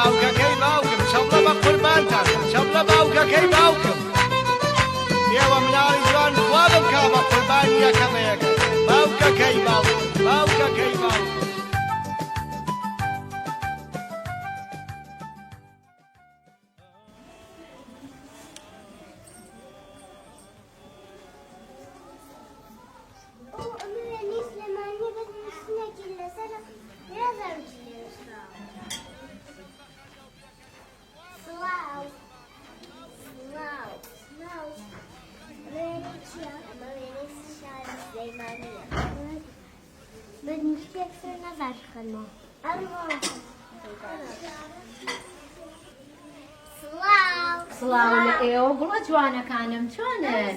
باوکەکەی باوکم چەپڵە بە قوربانتان چەپڵە باوکەکەی باوکم ئێوە مناڵی جوان خوا بمکا بە قوربانی یەکە بە یەکە باوکەکەی باوکم باوکەکەی باوکم. سڵاو لە ئێوە گوڵە جوانەکانم چۆنن؟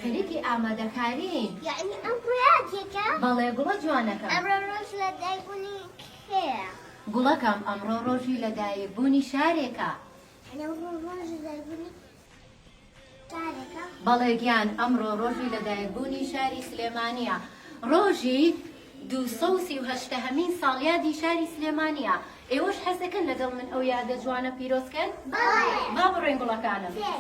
خەریکی ئامادەکارین. یەعنی ئەمڕۆ یادێکە؟ بەڵێ گوڵە جوانەکەم. ئەمڕۆ ڕۆژ لە دایکبوونی کێیە؟ گوڵەکەم ئەمڕۆ ڕۆژی لە دایکبوونی شارێکە. یەعنی ئەمڕۆ ڕۆژی لەدایکبوونی شارێکە؟ بەڵێ گیان ئەمڕۆ ڕۆژی لەدایکبوونی شاری سلێمانییە. ڕۆژی 238 هەمین ساڵیادی شاری سلێمانییە. ئێوەش حەز دەکەن لەگەڵ من ئەو یادە جوانە پیرۆز کەن؟ بەڵێ. با بڕۆین گوڵەکانم. سێ.